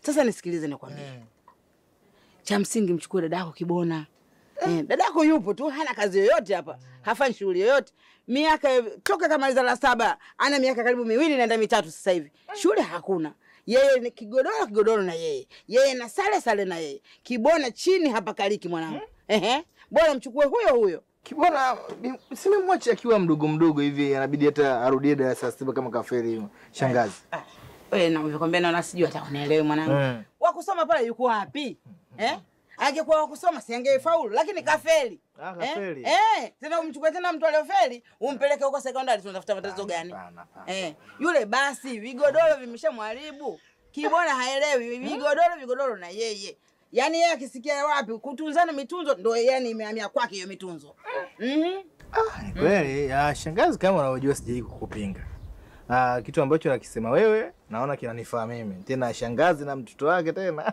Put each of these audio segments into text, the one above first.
Sasa nisikilize nikwambie. Cha msingi mchukue dadako Kibona. Dadako yupo tu, hana kazi yoyote hapa. Hafanyi shughuli yoyote. Miaka toka kamaliza la 7, ana miaka karibu 2 naenda 3 sasa hivi. Shule hakuna. Yeye ni kigodoro kigodoro na yeye. Yeye na sale sale na yeye. Kibona chini hapa kaliki mwanangu. Ehe. Bora mchukue huyo huyo. Kibona simemwacha akiwa mdogo mdogo hivi, anabidi hata arudie darasa la 7 kama kafeli shangazi. Wewe na umekwambia naona sijui hata unielewe mwanangu. Wa kusoma pale yuko wapi? Angekuwa wa kusoma si angefaulu, lakini kafeli. Kafeli. Tena umchukue tena mtu aliyofeli, umpeleke huko sekondari, tunatafuta matatizo gani? Yule basi vigodoro vimeshamharibu. Kibona haelewi vigodoro vigodoro na yeye. Yaani yeye akisikia wapi kutunzana mitunzo ndio yani imehamia kwake hiyo mitunzo. Ni kweli, shangazi kama unavyojua sijai kukupinga. Kitu ambacho nakisema wewe naona kinanifaa mimi. Tena shangazi na mtoto wake tena.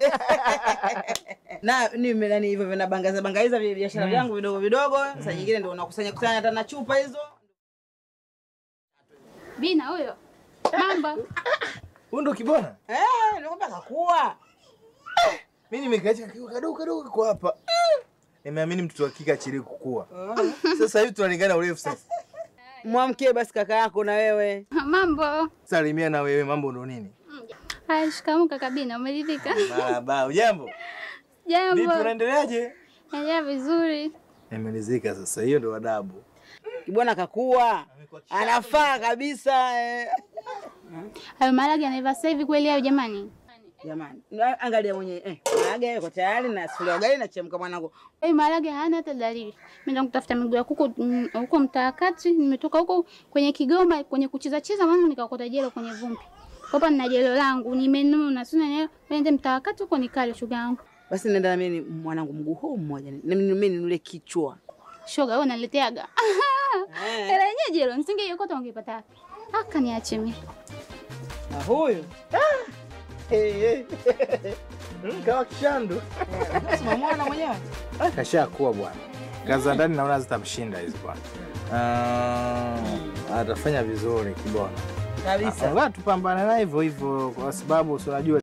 Na mimi nani hivyo vinabangaza bangaiza vile biashara vyangu vidogo vidogo, saa nyingine ndio unakusanya kusanya hata na chupa hizo. Bina huyo. Mambo. Huyo ndio Kibona? Nikwambia kakua. Mimi nimekaacha kadogo kadogo kwa hapa. Nimeamini mtoto wa kike achili kukua. Sasa hivi tunalingana urefu sasa. Mwamkie basi kaka yako na wewe. Mambo. Salimia na wewe, mambo ndo nini? Haya, shikamoo kaka Bina, umeridhika? Baba, hujambo? Jambo. Vipi unaendeleaje? Naendelea vizuri. Nimeridhika sasa, hiyo ndo adabu. Kibona kakua. Anafaa kabisa. Hayo maharage yanaiva sasa hivi kweli hayo jamani? Jamani, angalia mwenyewe. Maharage yako tayari na sufuria ugali na chemka mwanangu. Maharage hayana hata dalili. Mimi ndo kutafuta miguu ya kuku huko mtaa kati, nimetoka huko kwenye Kigoma kwenye kucheza cheza mwanangu nikakota jelo kwenye vumbi. Hapa nina jelo langu nimenuna, sina nende mtaa kati huko nikale shoga yangu. Basi nenda na mimi mwanangu mguu huu mmoja. Mimi ninule kichwa. Shoga wewe unanileteaga. Hela yenyewe jelo nisingeiokota ungepata wapi? Aka niache mimi. Na huyu Kawa kishandu. Sema mwana mwenyewe. Kashakuwa bwana. Kaza ndani naona zitamshinda hizo bwana. Atafanya vizuri Kibona. Kabisa. Watu pambana naye hivyo hivyo kwa sababu unajua